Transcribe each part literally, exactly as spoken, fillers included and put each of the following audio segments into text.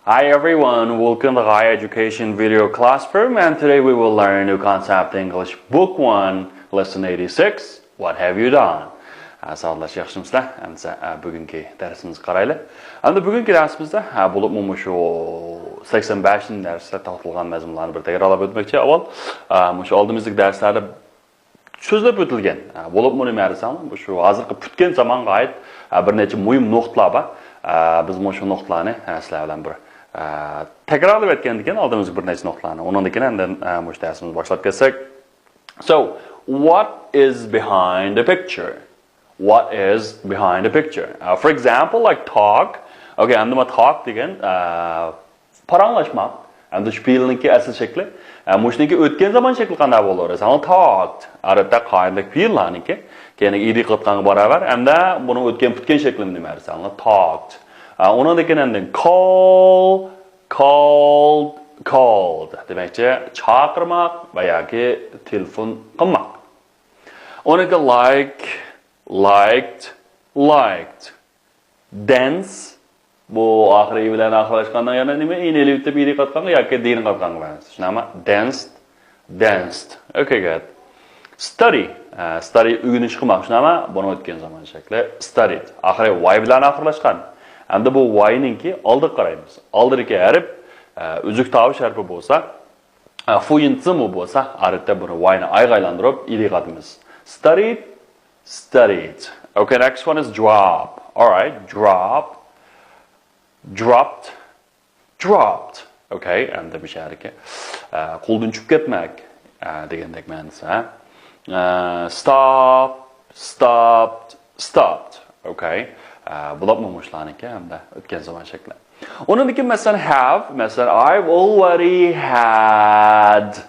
Hi everyone, welcome to High Education Video Classroom, and today we will learn new concept English Book One, Lesson eighty-six. What have you done? ساۋاتداش، ياخشىمۇسىلەر؟ ئەمسە بۈگۈنكى دەرسىمىزگە قارايلى. ئەمدى بۈگۈنكى دەرسىمىزدە بولۇپمۇ مۇشۇ سەكسەن بەشىنچى دەرستە توختالغان مەزمۇنلارنى بىر تەكرارلاپ ئۆتمەكچى. ئاۋۋال مۇشۇ ئالدىمىزدىكى دەرسلەردە سۆزلەپ ئۆتۈلگەن، بولۇپمۇ نېمە دېسەڭلار، مۇشۇ ھازىرقى پۈتكەن زامانغا ئائىت بىر نەچچە مۇھىم نۇقتىلار بار. بىز مۇشۇ نۇقتىلارنى سىلەر بىلەن بىر تەكرارلاپ ئۆتكەندىكىن ئالدىمىزدىكى بىر نەچچە نۇقتىلارنى. ئۇنىڭدىن كېيىن ئاندىن مۇشۇ دەرسىمىزنى باشلاپ كەتسەك. So, what is behind the picture? What is behind the picture? For example, like talk. Okay, ئەمدى مانا talk دېگەن پاراڭلاشماق. ئەمدى شۇ پېئىلنىڭكى ئەسلى شەكلى. مۇشۇنىڭكى ئۆتكەن زامان شەكلى قانداق بولۇر دېسەڭلار، talked. ئادەتتە قائىدىلىك پېئىللارنىڭكى كەينىگە ئىدى قاتقانغا باراۋەر. ئەمدى بۇنىڭ ئۆتكەن پۈتكەن شەكلى نېمە دېسەڭلار، talked. ئۇنىڭدىن كېيىن ئاندىن call, called, called. دېمەكچى، چاقىرماق ۋە ياكى تېلېفون قىلماق. ئۇنىڭكى like, liked, liked. Dance. بۇ ئاخىرى ئى بىلەن ئاخىرلاشقاندا يەنە نېمە؟ ئىنى ئېلىۋېتىپ ئىدى قاتقانغا ياكى دىنى قاتقانغا بەرسە. شۇنداقمۇ؟ Danced, danced. Okay, good. Study. ئە، study ئۆگىنىش قىلماق. شۇنداقمۇ؟ بۇنىڭ ئۆتكەن زامان شەكلى. Studied. ئاخىرى Y بىلەن ئاخىرلاشقان. ئەمدى بۇ Y نىڭكى ئالدىغا قارايمىز. ئالدىدىكى ھەرپ، ئە، ئۈزۈك تاۋۇش ھەرپى بولسا، ئە، فۇيىنتزىمۇ بولسا، ئادەتتە بۇنى Y نى ئايغا ئايلاندۇرۇپ، ئىدى قاتىمىز. Studied, studied. Okay, next one is drop. All right, drop. Dropped, dropped. Okay, ئەمدى مۇشۇ يەردىكى، ئە، قولدىن چۈشۈپ كەتمەك، ئە، دېگەندەك مەنىسى، ھە؟ ئە، stop, stopped, stopped. Okay. ئە، بۇلارمۇ مۇشۇلارنىڭكى ھەمدە ئۆتكەن زامان شەكلى. ئۇنىڭدىن كېيىن مەسىلەن have، مەسىلەن، I've already had،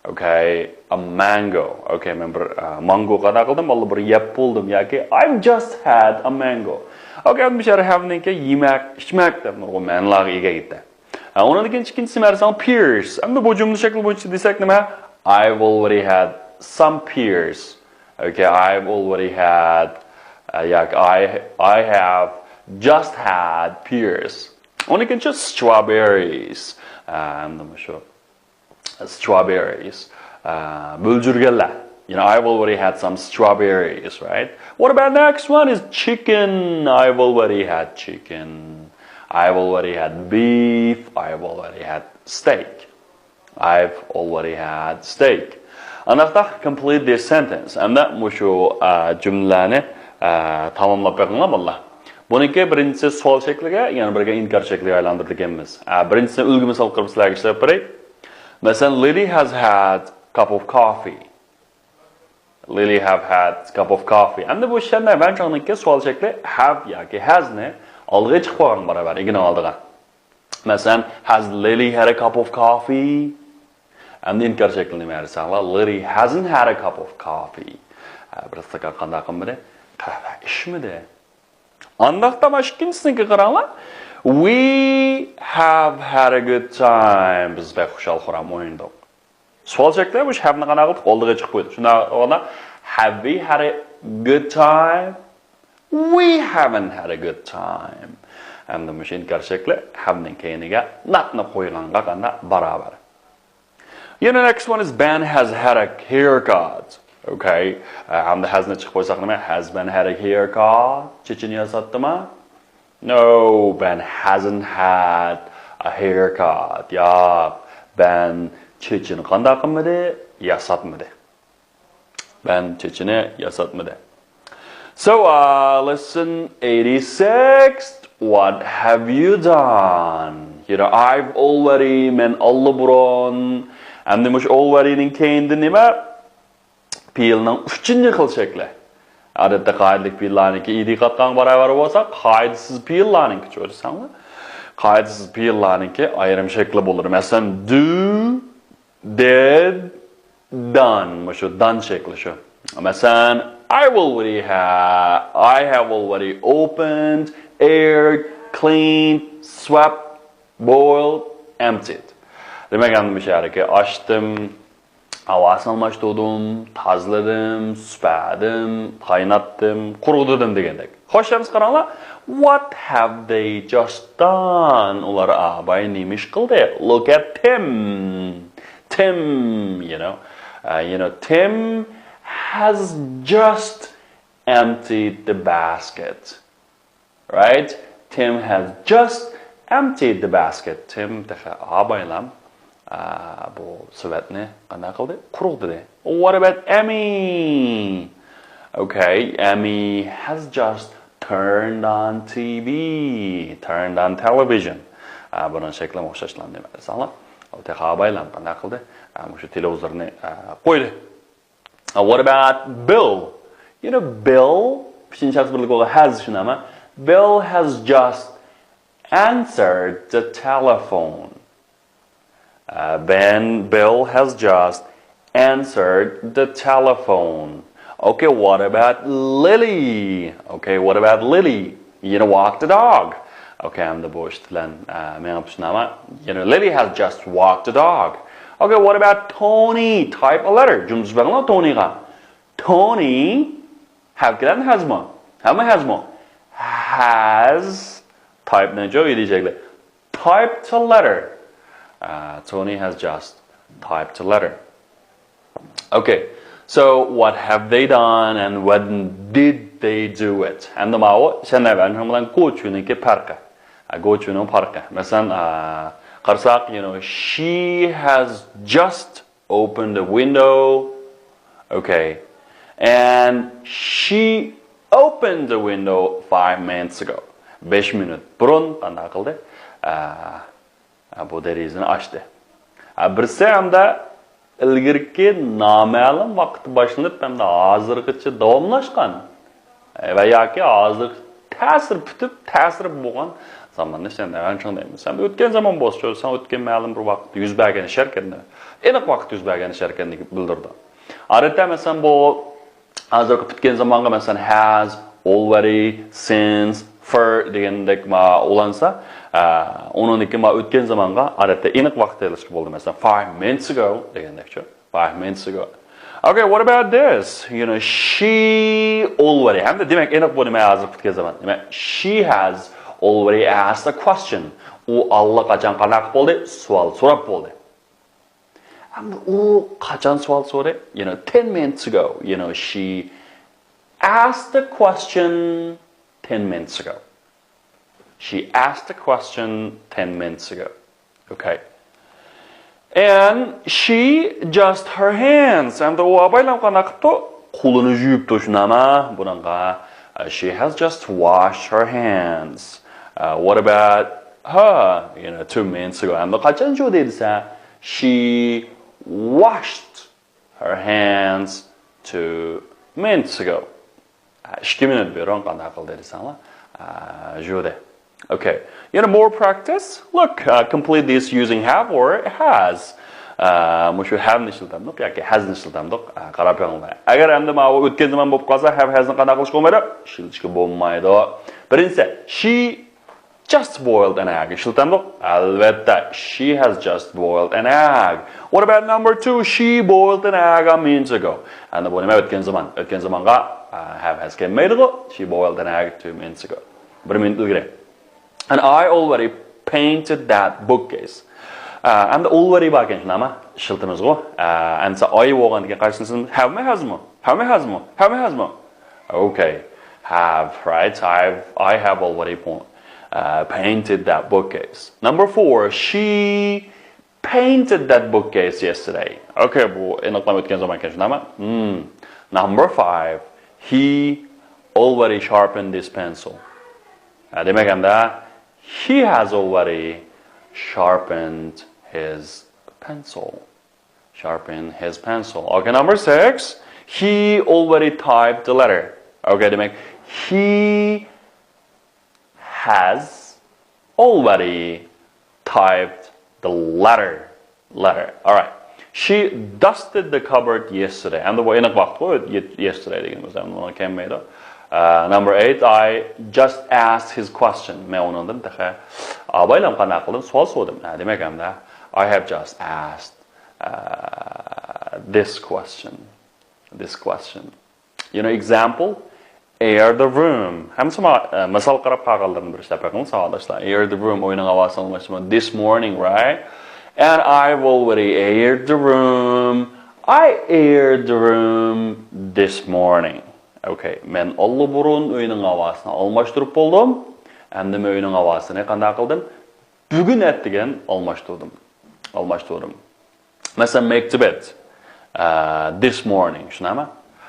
okay, a mango. Okay، مەن بىر، ئە، مانگو قانداق قىلدىم؟ ئاللا بىر يەپ بولدۇم ياكى I've just had a mango. Okay، مۇشۇ يەر have نىڭكى يېمەك، ئىچمەك دەپ نۇرغۇن مەنىلەرگە ئىگە ئىدى. ھە، ئۇنىڭدىن كېيىن ئىككىنچىسى مەرسەڭ pears. ئەمدى بۇ جۈملە شەكلى بويىچە دېسەك نېمە؟ I've already had some pears. Okay, I've already had, ئە، ياكى I, I have just had pears. ئۇنىڭدىن كېيىن strawberries. ئە، ئەمدى مۇشۇ strawberries. ئە، بۆلجۈرگەنلەر. You know, I've already had some strawberries, right? What about next one is chicken? I've already had chicken. I've already had beef. I've already had steak. I've already had steak. ئانداقتا complete this sentence. ئەمدى مۇشۇ، ئە، جۈملىلەرنى، ئە، تاماملاپ بېقىڭلار، بالىلار. بۇنىڭكى بىرىنچىسى سوئال شەكلىگە، يەنە بىرگە ئىنكار شەكلىگە ئايلاندۇرىدىكەنمىز. ئە، بىرىنچىسىنى ئۈلگە مىسال قىلىپ سىلەرگە ئىشلەپ بېرەي. مەسىلەن، Lily has had cup of coffee. Lily have had cup of coffee. ئەمدى بۇ شەننەي ۋەنچاڭنىڭكى سوئال شەكلى have ياكى has نى ئالدىغا چىقىپ قالغان باراۋەر، ئىگىنىڭ ئالدىغا. مەسىلەن، has Lily had a cup of coffee? ئەمدى ئىنكار شەكلى نېمە دېسەڭلار، Lily hasn't had a cup of coffee. ھە، بىر ئىستاكان قانداق قىلمىدى؟ قەھۋە ئىچمىدى. ئانداقتا مانا ئىككىنچىسىنىڭكىگە قاراڭلار. We have had a good time. بىز بەك خۇشال-خۇرام ئوينىدۇق. سوئال شەكلى مۇشۇ have نى قانداق قىلدۇق؟ ئالدىغا چىقىپ قويدۇق. شۇنداق بولغاندا، have we had a good time? We haven't had a good time. ئەمدى مۇشۇ ئىنكار شەكلى have نىڭ كەينىگە not نى قويغانغا قانداق باراۋەر. You know, next one is Ben has had a haircut. Okay. ئە، ئەمدى has نى چىقىپ قويساق نېمە؟ Has Ben had a haircut? چېچىنى ياساتتىما؟ No, Ben hasn't had a haircut. ياق، بەن چېچىنى قانداق قىلمىدى؟ ياساتمىدى. بەن چېچىنى ياساتمىدى. So, uh, lesson eighty-six, what have you done? You know, I've already، مەن ئاللىبۇرۇن. ئەمدى مۇشۇ already نىڭ كەينىدە نېمە؟ پېئىلنىڭ ئۈچىنچى خىل شەكلى. ئادەتتە قائىدىلىك پېئىللارنىڭكى ئىدى قاتقانغا باراۋەر بولسا، قائىدىسىز پېئىللارنىڭكى چۆرسەڭلار. قائىدىسىز پېئىللارنىڭكى ئايرىم شەكلى بولىدۇ. مەسىلەن، do، did، done. مۇشۇ done شەكلى شۇ. مەسىلەن، I've already had، I have already opened, aired, cleaned, swept, boiled, emptied. دېمەك، ئەمدى مۇشۇ يەردىكى ئاچتىم، ھاۋاسىنى ئالماشتۇردۇم، تازىلىدىم، سۈپەدىم، قايناتتىم، قۇرۇتتۇم دېگەندەك. خوش، ئەمسە قاراڭلار. What have they just done? ئۇلار ئاباي نېمە ئىش قىلدى؟ Look at Tim. Tim, you know, uh, you know, Tim has just emptied the basket. Right? Tim has just emptied the basket. Tim تېخى ئابايلام، ئا، بۇ سېۋەتنى قانداق قىلدى؟ قۇرۇتتى. What about Emmy? Okay, Emmy has just turned on T V. Turned on television. ئا، بۇنىڭ شەكلىمۇ ئوخشاشلا نېمە دېسەڭلار. ئۇ تېخى ئابايلام قانداق قىلدى؟ ئا، مۇشۇ تېلېۋىزورنى، ئا، قويدى. Uh, what about Bill? You know, Bill, ئۈچىنچى شەخس بىرلىك بولغان has شۇنداقمۇ? Bill has just answered the telephone. Uh, Ben, Bill has just answered the telephone. Okay, what about Lily? Okay, what about Lily? You know, walk the dog. Okay, ئەمدى بۇ ئىش بىلەن، ئە، مېڭىپ شۇنداقمۇ؟ You know, Lily has just walked the dog. Okay, what about Tony? Type a letter. جۇمجۇسى بەرگىنە تونىغا. Tony، have كېلەمدۇ hasمۇ؟ Have مۇ hasمۇ؟ Has type نى جوق ئىدى شەكلى. Typed a letter. Uh, Tony has just typed a letter. Okay. So what have they done and when did they do it? ئەمدى ماۋۇ شەنەۋەنىڭ بىلەن گوچۈنىڭكى پەرقى. ئە، گوچۈنىڭ پەرقى. مەسىلەن، ئە، قارىساق، you know, she has just opened the window. Okay. And she opened the window five minutes ago. بەش مىنۇت بۇرۇن قانداق قىلدى؟ ئە، ئە، بۇ دېرىزىنى ئاچتى. ئە، بىرسى ھەمدە ئىلگىرىكى نامەلۇم ۋاقىت باشلىنىپ ھەمدە ھازىرغىچە داۋاملاشقان، ئە، ۋە ياكى ھازىر تەسىر پۈتۈپ، تەسىر بولغان زاماننى سەن دەۋەن چىڭ دەيمىز. سەن ئۆتكەن زامان بولسا، سەن ئۆتكەن مەلۇم بىر ۋاقىتتا يۈز بەرگەن ئىش ئىكەننى، ئېنىق ۋاقىتتا يۈز بەرگەن ئىش ئىكەننى بىلدۈرىدۇ. ئادەتتە، مەسىلەن، بۇ ھازىرقى پۈتكەن زامانغا، مەسىلەن، has، already، since، for دېگەندەك ما ئۇلانسا، ئە، ئۇنىڭدىكى ما ئۆتكەن زامانغا ئادەتتە ئېنىق ۋاقىت ئېلىشقا بولىدۇ. مەسىلەن، five minutes ago دېگەندەكچۇ. Five minutes ago. Okay, what about this? You know, she already. ھەمدە دېمەك، ئېنىق بۇ نېمە ھازىر پۈتكەن زامان. دېمەك، she has already asked a question. ئۇ ئاللىقاچان قانداق بولدى؟ سوئال سوراپ بولدى. ھەمدە ئۇ قاچان سوئال سورىدى؟ You know, ten minutes ago. You know, she asked the question ten minutes ago. She asked the question ten minutes ago. Okay. And she just her hands. ھەمدە ئۇ ئابايلام قانداق قىپتۇ؟ قولىنى يۇيۇپتۇ، شۇنداقمۇ؟ بۇنىڭغا، uh, she has just washed her hands. Uh, what about her? You know, two minutes ago. ھەمدە قاچان يۇدى دېسە، she washed her hands two minutes ago. ئىككى مىنۇت بۇرۇن قانداق قىلدى دېسەڭلار، يۇدى. Okay. Yana more practice. Look, uh, complete this using have or has. Uh, مۇشۇ have نى ئىشلىتەمدۇق ياكى has نى ئىشلىتەمدۇق؟ قاراپ بېقىڭلار. ئەگەر ئەمدى ماۋۇ ئۆتكەن زامان بولۇپ قالسا، have، has نى قانداق قىلىشقا بولمايدۇ؟ ئىشلىتىشكە بولمايدۇ. بىرىنچىسى، she just boiled an egg. ئىشلىتەمدۇق؟ ئەلۋەتتە، she has just boiled an egg. What about number two? She boiled an egg a minute ago. ئەمدى بۇ نېمە؟ ئۆتكەن زامان. ئۆتكەن زامانغا، ئە، have، has كەلمەيدىغۇ. She boiled an egg two minutes ago. بىر مىنۇت ئىلگىرى. And I already painted that bookcase. ئە، ئەمدى already باركەن، شۇنداقمۇ؟ ئىشلىتىمىزغۇ. ئە، ئەمسە I بولغاندىكىن قايسىنى؟ Have مۇ، has مۇ؟ Have مۇ، has مۇ؟ Have مۇ، has مۇ؟ Okay. Have, right? I've, I have already po-, uh, painted that bookcase. Number four, she painted that bookcase yesterday. Okay, بۇ ئېنىقلام ئۆتكەن زامان ئىكەن، شۇنداقمۇ؟ Hmm. Number five, he already sharpened his pencil. ھە، دېمەك، ئەمدى he has already sharpened his pencil. Sharpen his pencil. Okay, number six. He already typed the letter. Okay, دېمەك، he has already typed the letter. Letter. All right. She dusted the cupboard yesterday. ئەمدى بۇ ئېنىق ۋاقىت قوي، ye-، yesterday دېگىنىمىز ئەمدى بۇنىڭ كەلمەيدۇ. Uh, number eight, I just asked his question. مەن ئۇنىڭدىن تېخى ئابايلام قانداق قىلدىم، سوئال سورىدىم. ھە، دېمەك، ئەمدى I have just asked. ئە، this question. This question. You know, example, air the room. ھەممىسى ماڭا، ئە، مىسال قاراپ قالغانلىرىنى بىر ئىشلەپ بېقىڭ، ساۋاقداشلار. Air the room، ئۆينىڭ ھاۋاسىنى ئالماشتۇردۇم. This morning, right? And I've already aired the room. I aired the room this morning. Okay, مەن ئاللىبۇرۇن ئۆينىڭ ھاۋاسىنى ئالماشتۇرۇپ بولدۇم. ھەمدە مەن ئۆينىڭ ھاۋاسىنى قانداق قىلدىم؟ بۈگۈن ئەتىگەن ئالماشتۇردۇم. ئالماشتۇردۇم. مەسىلەن، make the bed. ئە، this morning، شۇنداقمۇ؟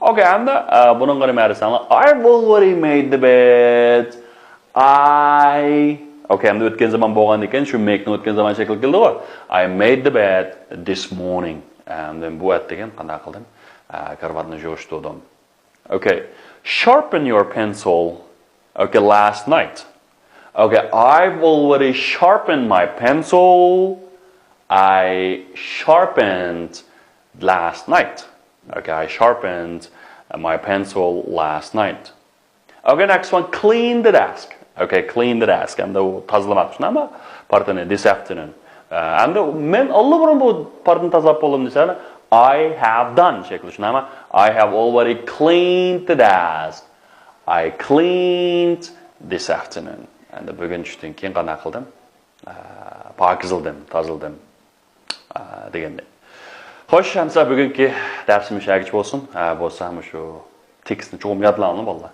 Okay، ئەمدى، ئە، بۇنىڭغا نېمە دېسەڭلار؟ I've already made the bed. I. Okay، ئەمدى ئۆتكەن زامان بولغاندىكىن، شۇ make نىڭ ئۆتكەن زامان شەكلى كېلىدىغۇ. I made the bed this morning. ئەمدى بۇ ئەتىگەن قانداق قىلدىم؟ ئە، كارىۋاتنى يىغىشتۇردۇم. Okay. Sharpen your pencil. Okay, last night. Okay, I've already sharpened my pencil. I sharpened last night. Okay, I sharpened my pencil last night. Okay, next one, clean the desk. Okay, clean the desk. ئەمدى ئۇ تازىلىماق ئۈچۈن، ئەمما پارتىنى this afternoon. ئە، ئەمدى مەن ئاللىبۇرۇن بۇ پارتىنى تازىلاپ بولدۇم دېسە، I have done شەكلى شۇنداقمۇ؟ I have already cleaned the desk. I cleaned this afternoon. ئەمدى بۈگۈن چۈشتىن كېيىن قانداق قىلدىم؟ ئە، پاكىزلىدىم، تازىلىدىم. ئە، دېگەندەك. خوش، ئەمسە بۈگۈنكى دەرسىمىز شۇ يەرگىچە بولسۇن. ئە، بولسا مۇشۇ تېكىستنى چوقۇم يادلاڭلار، بالىلار.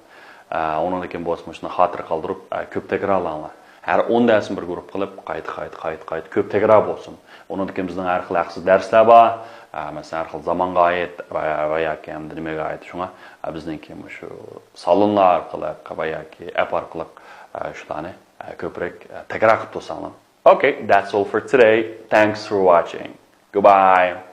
ئە، ئۇنىڭدىن كېيىن بولسا مۇشۇنى خاتىرە قالدۇرۇپ، ئە، كۆپ تەكرارلاڭلار. ھەر ئون دەرسنى بىر گۇرۇپپا قىلىپ، قايتا، قايتا، قايتا، قايتا كۆپ تەكرار بولسۇن. ئۇنىڭدىن كېيىن بىزنىڭ ھەر خىل ھەقسىز دەرسلەر بار. ئە، مەسىلەن، ھەر خىل زامانغا ئائىت ۋە، ۋە ياكى ئەمدى نېمىگە ئائىت. شۇڭا، ئە، بىزنىڭكى مۇشۇ سالونلار ئارقىلىق ۋە ياكى ئەپ ئارقىلىق، ئە، شۇلارنى، ئە، كۆپرەك، ئە، تەكرار قىلىپ تۇرساڭلار. Okay, that's all for today. Thanks for watching. Goodbye.